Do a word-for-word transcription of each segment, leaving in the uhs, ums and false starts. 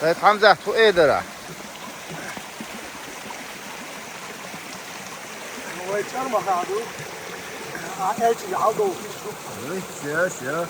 Сайд-Хьамзат, хӀу э дара? Вай чӀармахаду. А, элчи хьалдолуш ду. Ой, всё, всё.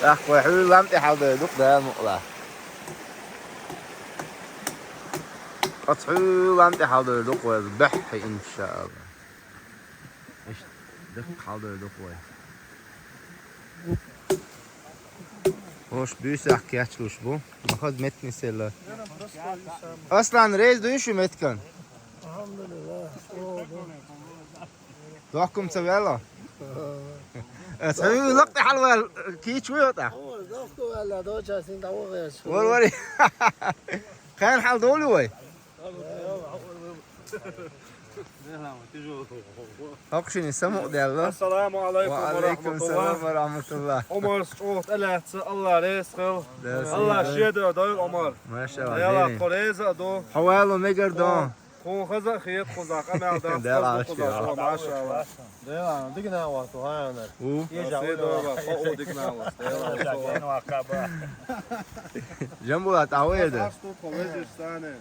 ТӀаккха вай хьуьлла лам тӀе хьалдойр ду-кх, Дала мукъ лахь. Оцу хьуьлла лам тӀе хьалдойр ду-кх вай, беххьи, иншааллахӀ. Иштта даккха хьалдойр ду-кх вай. ХӀорш буьйсехь кечлуш бу. Ма хаза меттиг нисъелла. Аслан, реза дуй шу меттиган? Дохкум ца ваьлла? Аса хьуьлла лам тӀе хьалаваьлла кийча вуй хьо тӀаккха? Вара, вара. Кхана хьалдолу вай? ХӀокху шинна самукъадаьлла. Ассаламу алайкум ва рахматуллахӀ. Ва алайкум салам ва рахматуллахӀ. Ӏумарс чӀогӀа тӀелаьцна, АллахӀ реза хила. Дела салам. АллахӀ шен дер дойла, Ӏумар. МашаАллахӀ, Дела, дийна. Кху реза а ду. Хьо валло мегар ду. Кху, кхуна хаза а хета, кхузахь къамел дац, Дела хаза ду, кхузахь, машаАллахӀ. Дела, дика нах вац, хьо хьанар. У? Ежа а вай дойла, кху у дика нах вац, Дела. Жамбулат, а вай ду? Асту, кху везаш санна.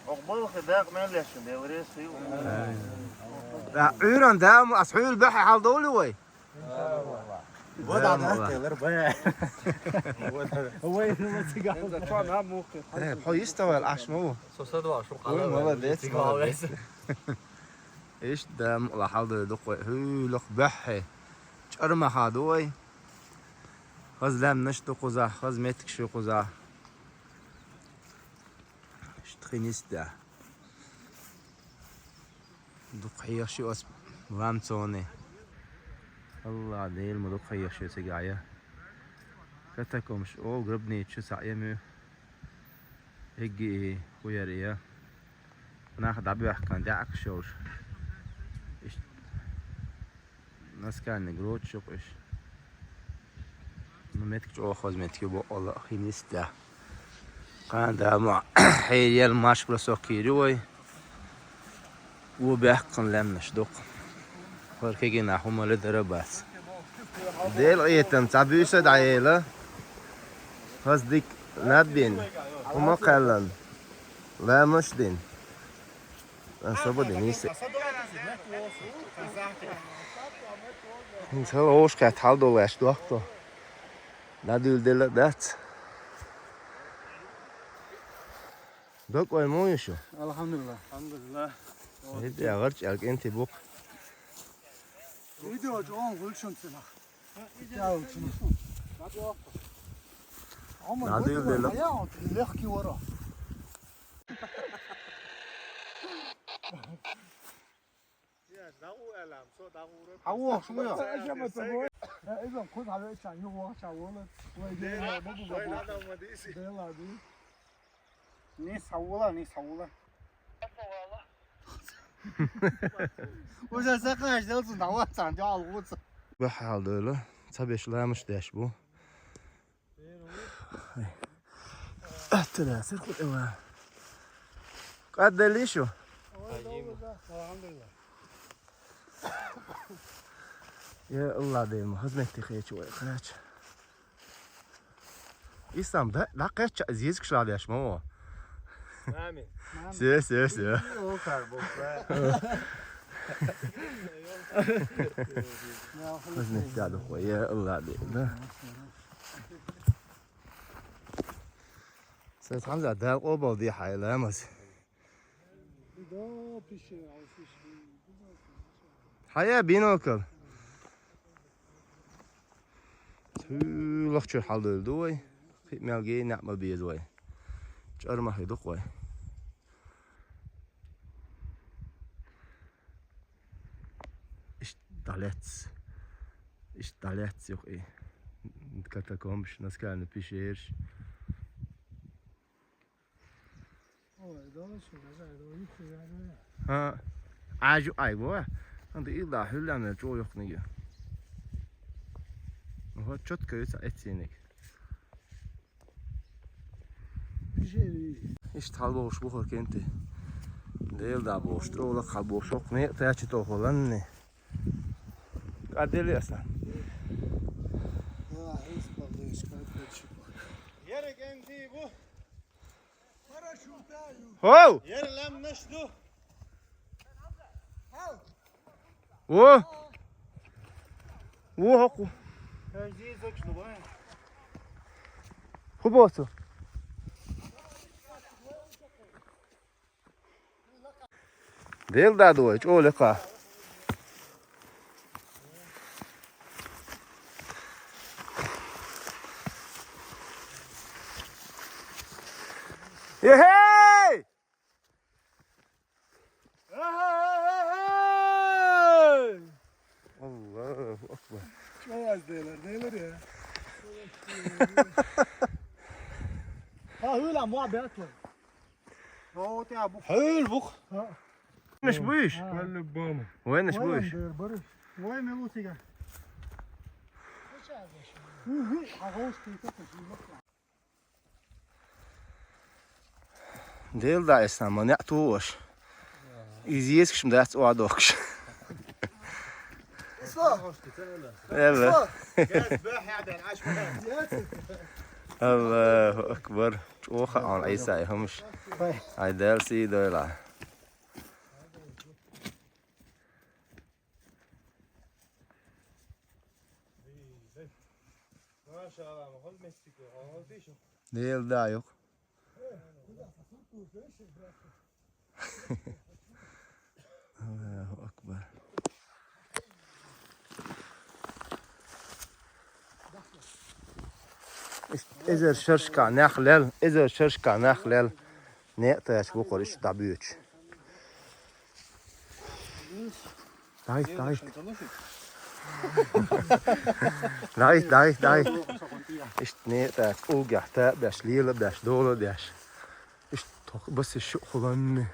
Оху балхе дакъа мел лешна, Дела реза хуьлда. Да, Ӏуьйранна да, ас хьуьлла баьхьа хьалдолу вай? Вода да, телар бай. Вай, вай, цига. Э, хьо йиставал, Ӏаш ма ву. Со садвал, шу. Ой, молодец, молодец. Иштта да, мукъ лахь хьалдойр ду-кх вай, хьуьллах баьхьа. ЧӀармахахь ду вай. Хаза лаьмнаш ду кхузахь, хаза меттигаш ю кхузахь. Иштта хи нисда. Дукха хьехаш ю ас лам цоне. АллахӀ Дела, ма дукха хьехаш ю цигахь я. Катакомбаш олу, гробница ю, цхьаъ я муьйху. Эгги и, хӀу яра я. Нах дӀабоьхкина, даьӀахкаш йолуш. Иштта. Наскальный грот ю-кх уьш. Ну, меттиг чӀогӀа хаза меттиг ю баккъалла а, хи нисда. Кхана да ма хьериел марш-бросок йийр ю вай. Вон баьхкина лаьмнаш ду-кх. ХӀара кегийнахь хӀума ледара а бац. Делан къинхетам, цхьа буьйса а дӀаела. Хаза дика лам бина, хӀума а кхаьллина, ламаш а дина. Аса бу дина йиса. ХӀинца хӀала вовшахкхетта хьалдолу аьлла дохко. ДӀадуьйладелла а дац. Доккъой муха ю шу? АлхьамдулиллахӀ. АлхьамдулиллахӀ. ХӀинца гӀарчӀ аьлла кӀентий бу-кх. Видео чӀогӀа хуьлу шуна цунах. ДӀадуьйладелла. Легкий вара. Хьан вохуш ву? Иза кхуза хьавеача, юха вахча волу. Вай, Дела, бу, бу, бу. Дела, ди. Нийса хьавола, нийса хьавола. Уже сакхаш делцун, давай, цан, дял, вуца. Бахьал дойла, ца беш ламаш деш бу. Атталасар хутӀава. Къаддалли шу? Я АллахӀ, дема, хазметтий хечу вай, кхача. Ислам, да, дӀакхечча, зезагаш ладеш, ма во. Мами. Се, се, се. О, как бы, да. Хазметтий духу, я АллахӀ, дема, да. Сайд-Хьамзат, Дала къобал де хьан ламаз. Хьая бинокль. Цуьлахь чуьра хьалдевлла ду вай. Кхин а мел гена некъ ма беза вай. ЧӀармахе ду-кх вай. Иштта дӀалаьцна. Иштта дӀалаьцна юха и катакомбаш, наскальный пещераш. Ой, дальше, дальше, дальше. ХӀан, Ӏажу Ӏай бу, а? ХӀан, ду илла хьуьлланал чӀогӀа йоккханиг ю. ХӀо чотка ю цхьа эццениг. Иштта хьалабохуш бу хӀара кенте. Дела да бохуш, тӀе олакх хьалабохуш, хӀокху некъа тӀе чу тохаланни. КӀаддели аса. Ерриг кенте бу. Хов! Ер лам наш ду. Во! Во, хӀокху. Хазизокс лугой. ХӀу боцу? Дел дадой, чӀоле кха. Ехей! Аллаху акбар. Чаваз дейлер, дейлер я. Ha, öyle muhabbet var. Хьул бу. Наш буйш? По-любому. Вай наш буйш? Вай мелусига. Дел да эс нама не туош. Из ескшм дац оадохш. Эва. Аллаху акбар. Чоха ан Иса хамш. Ай дел си дойла. Дел да юк. Аллаху акбар. Эзар шершка нах лел, эзар шершка нах лел. Не тач бу кориш дабюч. Дай, дай. Дай, дай, дай. Ишт не тач угя та беш лила беш дола беш. Ишт тох бас шу хуланны.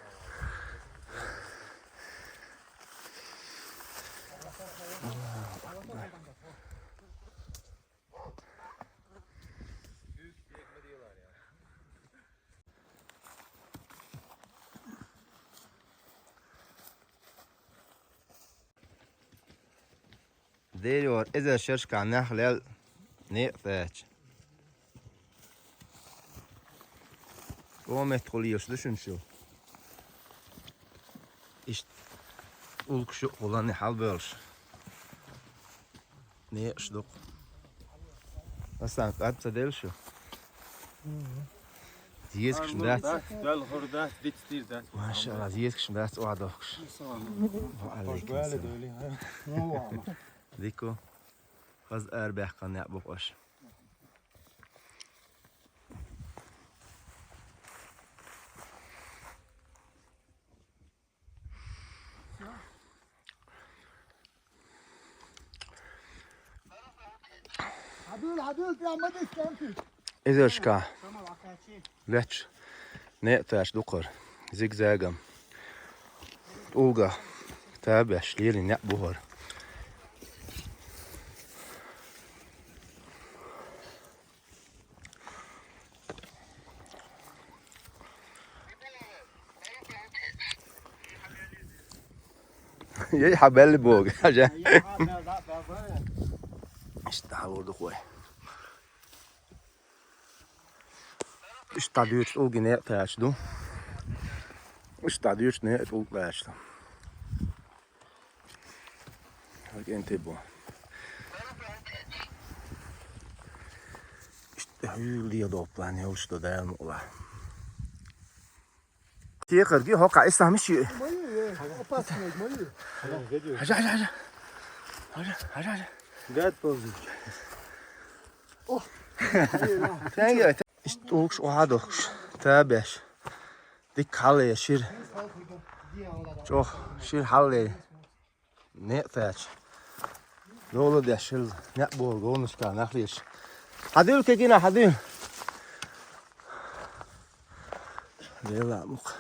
Дерёр эзер шершка нахлел не тач. О мет хулиеш душун шу. Ишт улк шу хуланы хал бёлш. Не шдук. Асан кат цадел шу. Зиескшн дац. Дал хурдас дитстир дац. Машалла, зиескшн дац оадохш. Ва алейкум салам. Дику. Хаз ар бяхкан я бухош. Эзершка. Леч. Не тач дукхар. Зигзагом. Улга. Табеш лили не бухар. Ей хабелли бог. Ишта вурду хой. Ишта дюч улги не тач ду. Ишта дюч не улг тач ду. Агенти бу. Ишта юлдия доплан я ушта дал мула. Тихарги хока исламиш. Опасный, мой. Хажа, хажа, хажа. Хажа, хажа, хажа. Гад ползу. О. Тэнгэ. Ишт улгш оадохш. Табеш. Дик хале шир. Чох, шир хале. Не тач. Дола дешил. Не бор гонушка нахлиш. Хадил кегина хадил. Дела мук.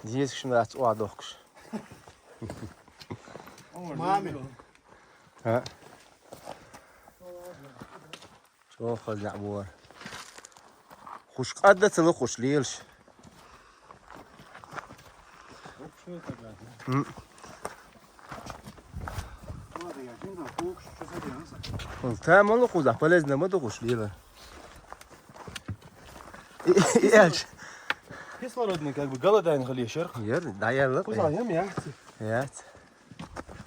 Зиескшн дац оадохкш. Мами. Ха. Чохаз набор. Хуш къадда ца лу, хуш лелаш. М. Вон тамала кхуза полезно ма ду хуш лела. И, и, и, ач. Кислородный, как бы, голодание хали шерх. Яр, да, яр, лак. Куза ям, я? Яц.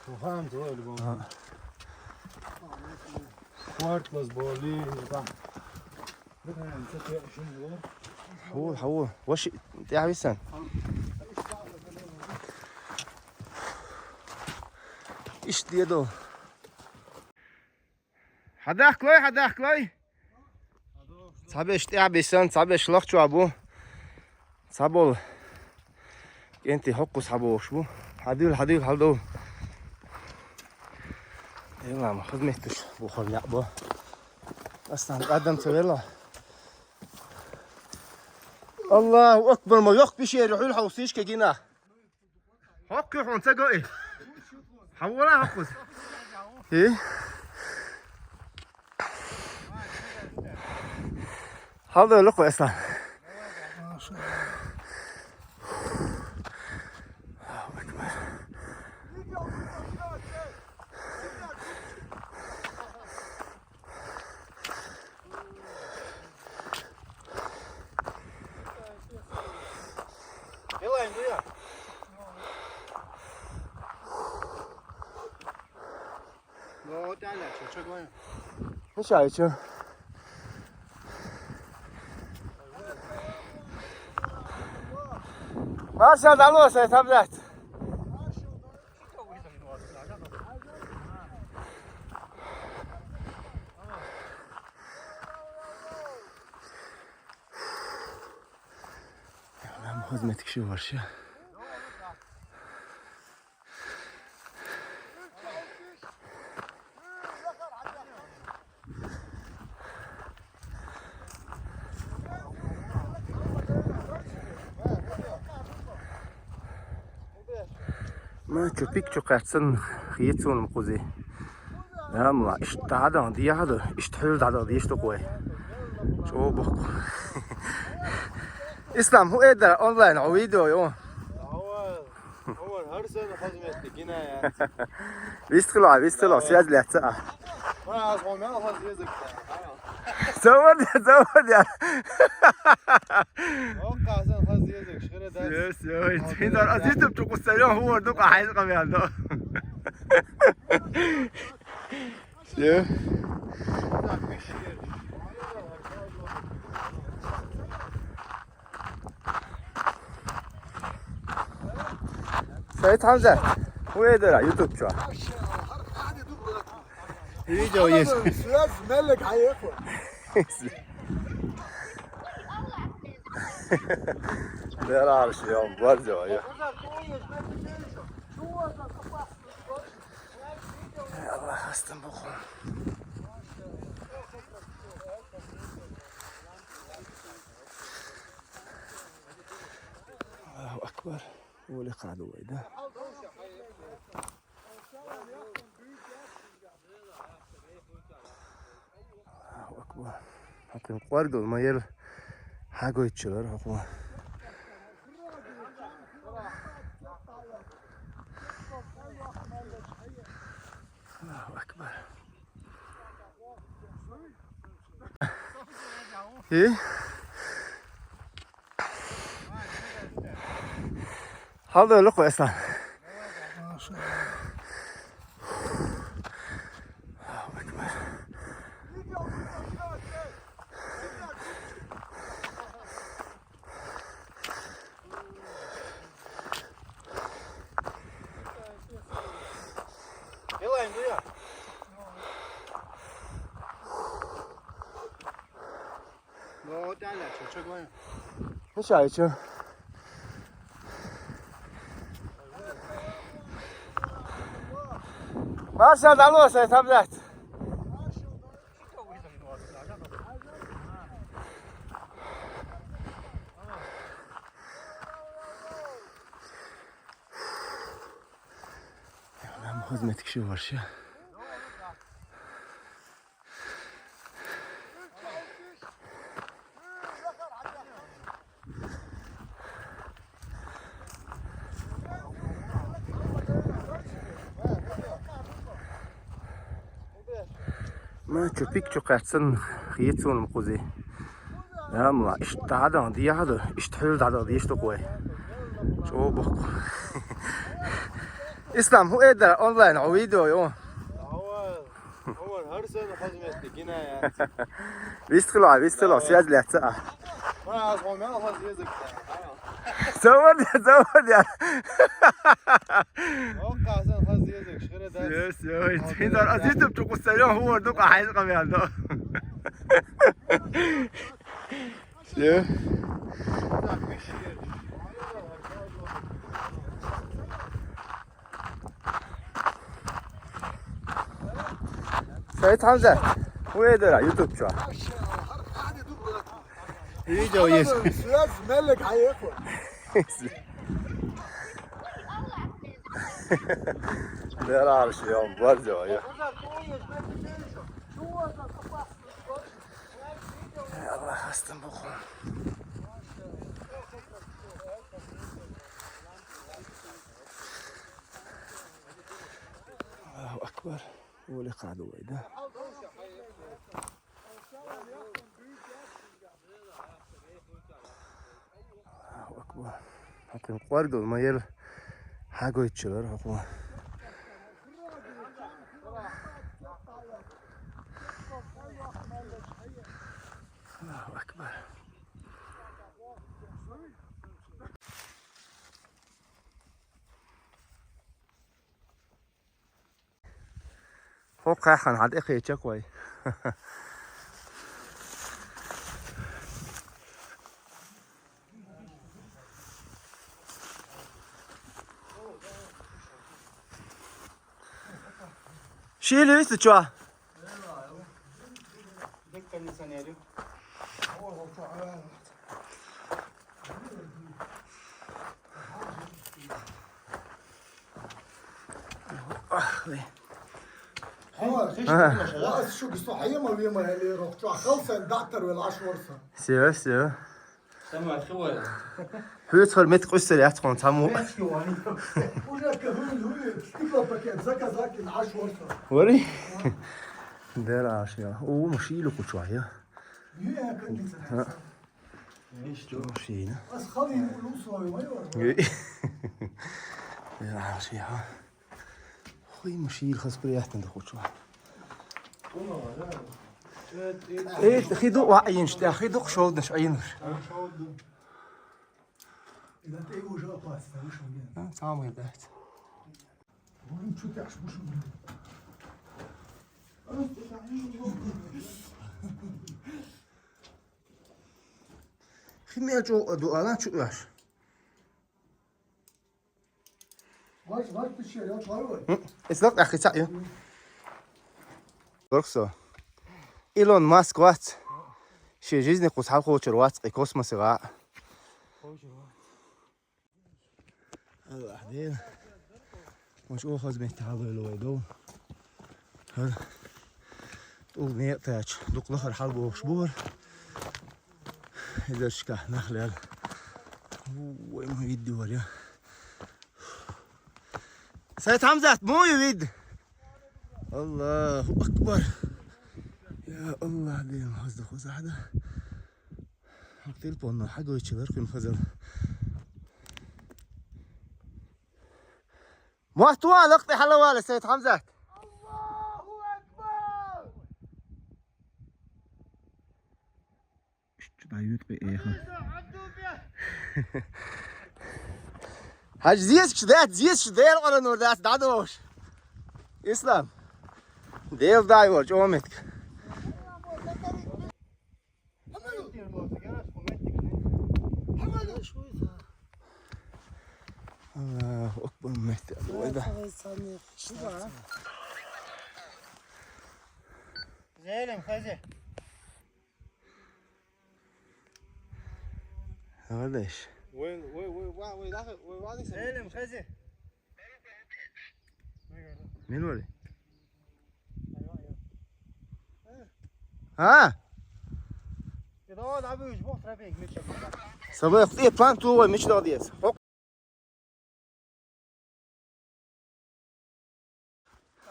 Тухам, то, любом. А. Квартлас боли, да. Хьул, хьул. Ваши, тӀехьа висан. Ишт ледо. Хьадахклой, хьадахклой. Цхьабеш тӀехьа бисан, цхьабеш лахчу абу. Цхьабол. КӀентий хӀоккхус хьабохуш бу. Хьадуьйла, хьадуьйла, хьалдов. Эла, ма хазметташ бухар яӀ бу. Аслан, адам ца велла. Аллаху акбар, ма йохк бишери хьуьл хьовсиш кегина. ХӀоккхуьй хьуна ца гои. Хьавола хӀоккхус. И? Хьалдойла кху, Аслан. Ну, тяня, чё, чё говорю? Ну что, и чё? Маршал, давно с тобой соблюдать. Lan bu hizmet kişi var ya. Ма чу пик чу кхаьчсан хецунам кхузи. Амма иштта дӀадан дехьа ду, иштта хьуьл дӀадан деш ду кхой. ЧӀо бохку. Ислам, хӀу эдар онлайн, хӀу видео ю? Вистхила, вистхила, связь лаьца. Ма, аз хӀу мел хаз език. Завод, завод я. О, Казан хаз език, шхира да. Yes, yo, интиндар аз YouTube чу кусайо, хӀу ду ка хайз ка мел до. Yo. Саид Хамза, хӀу эдара YouTube чу? Видео есть. Связь, мелек, хьаекъу. Дера арш, я, база, я. Аллах, астам буху. Аллаху акбар. Оли къаду вайда. Аллаху акбар. Хьаким къоргал ма ел хьагойчилар хьаким. Аллаху акбар. И? Хьалдойла кху, Аслан. Ну, тяня, чё, чё говорю? Ну что, и чё? Маршал, давно с тобой соблюдать. Lan bu hizmet kişi var ya. Ма чу пик чу кхаьчсан хецунам кхузи. Амма иштта дӀадан дехьа ду, иштта хьуьл дӀадан деш ду вай. ЧӀо боху. Ислам, хӀун эр дара онлайн, хьо видео ю? Вистхила, вистхила, связь лаьцна а. Ма, аз хьо мел хаза езаг. Завод, завод я. Всё, всё, интуизар, аз YouTube чу кхуссарем, хӀор ду, къахьайна къамел ду. Всё. Сайд Хьамзат, хӀун эр дара YouTube чу? Видео есть. Связь меллиг хьаекъу. Дера арш, я, барзо, я. Аллах, астам буху. Аллаху акбар. Оля кхаду вай, да? Аллаху акбар. Хьатин къоргал ма яра хьагойтчалар хьо. Аллаху акбар. ХӀокху хаьххана хьан тӀе кхеча вай. Шийла виста чохь? Ах, вай. Ас шу гису хьема вема хьеле рохчу. Ахал сан даттар вел аш ворса. Всё, всё. Тамар хивай. Хьуьцхар мет къуьссар яц хьуна цхьаммо. Уже кахуй, стеклопакет заказать ин аш ворса. Вари? Дера аш я. О, машина кучу я. Ю я кондиционер. Ишта машина. Ас халин улусой вай вар. Ю. Дера аш я. Хуй машина хас приятно да кучу. Э, хи ду ва айинш, да, хи ду шолдаш айинш. Да ты уже опасно, вышел, блин. А, самый, блядь. Вон чё ты аж вышел, блин? Хи мел чё ду ала чё аш? Ваш, ваш пещера, я твой. М? Эс лак ахи ца ю. Дорксо. Илон Маск вац. Ши жизни кхус хьалхочур вац, и космосе гӀа. Аллах ден. Муш охоз метта хьалвело вай дов. ХӀара тӀул некъ тача, дукха лахара хьалбохуш бу хӀара. Изаршка нах лел. Вай ма виддивар я. Сайд Хьамзат, мо ю вид? Аллаху акбар. Я Аллах, ден хазда хузахда. Телефонна хьагойчилар кхин хазал. Мотт ван лакъ тӀе хьалавала, Сайд Хьамзат. Аллаху акбар! Иштта дӀаюьту кхин эха. Хьажа зесаш дац, зесаш Дела къора нур дац, дӀадохуш. Ислам. Дела дай вар, чӀогӀа меттиг. Аллаху акбар, меттиг. Вай да. Зелим, хази. Гьадеш. Вай, вай, вай, вай, вай, даха, вай, вай, даха. Зелим, хази. Мин вари? А? Сабай хтӀе план ту вай мича дагӀа деза.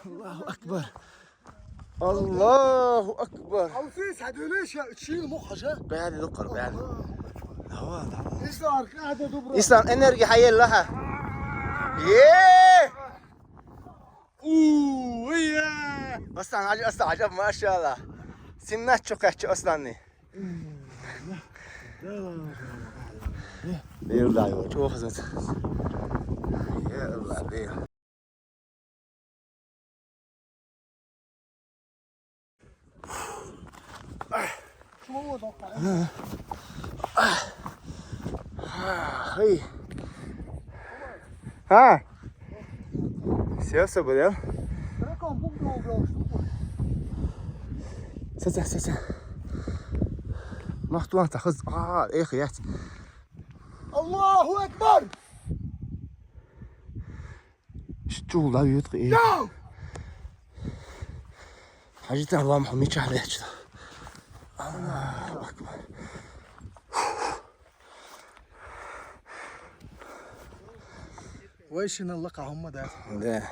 Аллаху акбар. Аллаху акбар. Алсис, хьадуьлеш, чил мух хьажа. Баьли дукхар, баьли. Давай, давай. Ислам, аркъа хьада дубра. Ислам, энерги хьаелла хьа. Е! У, я! Аслан, хьажа, Аслан, хьажа, машалла. Симнат чу кхаьчча Асланни. Дел дай, чохзат. Я Аллах, дел. Хей. А? Сел собрал. Сеца, сеца. Махтуан тахыз. А, эх, яц. Аллаху акбар! Чул да вьют хи. Йоу! Хьажи, тан лам хьо мичахь лечда. Аллаху акбар. Вай шиналла кхаъ хӀумма дац. Да.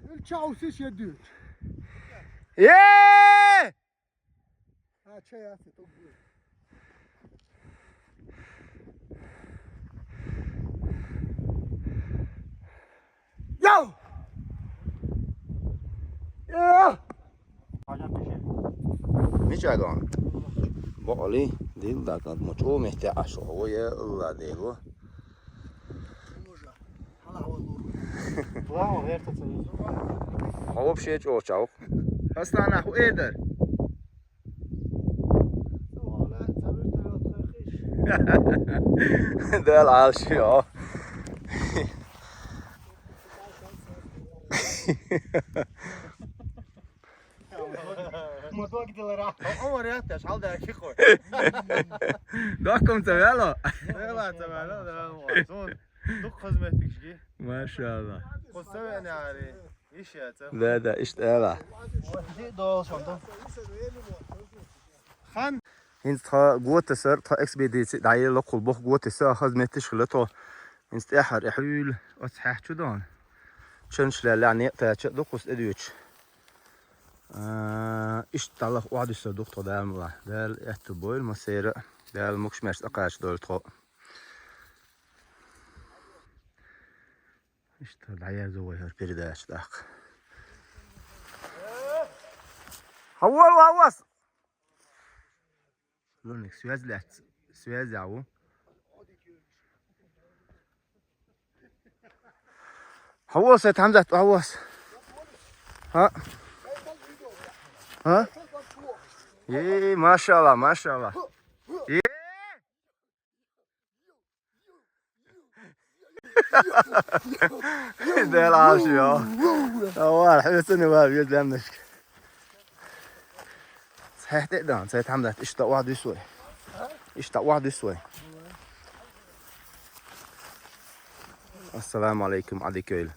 Ил чаусиш я дуьйцу. Е! А, чай аци, тӀугу. Йоу! Йоу! Мича дон? Бо Али, дил дакат мо чу метте ашо, я Аллах, дело. Ва, вертаться. А вообще чё, чё? Аслан, а ху эдер? Дал алши, о. Мотор гидалара. О, о, вариант, я шал да, ки хо. Докум ца вяло? Вела ца вяло, да, вела. Сон, дук хизметтикшги. Машалла. Хусавен яри. Иш я ца. Да, да, ишт эла. Ди дол шонто. Хан. ХӀинца тха готасар, тха экспедици дӀаелла кхул бох готаса хазметтиш хила тхо. ХӀинца тӀехьар эхьуьйла оц хьаьхчу дан. Чаншлаьллехь некъ тача а ду кхус тӀедуьйчу. А, иштта дӀалаха охьадуьссар ду тхо Дала мала. Дала аьтту бойла массера а. Дала мукшмеш цӀакхача дойла тхо. Иштта дӀаязду вай хӀара передача тӀаккха. Хьавола, хьавас! Лунник связь лаьцна, связь а ву. Хьавола, Сайт Хьамзат, хьавола. Хьа? Хьа? Е, машалла, машалла. Е! Дел Ӏаш, йо. Авар, хьуьцани вар, вез лемнашка. ЦхьаьхтӀе дан, цхьаьхтӀе хӀамдат, иштта охьа дуьсу вай. Иштта охьа дуьсу вай. Ассаламу алейкум, Ӏадикойла.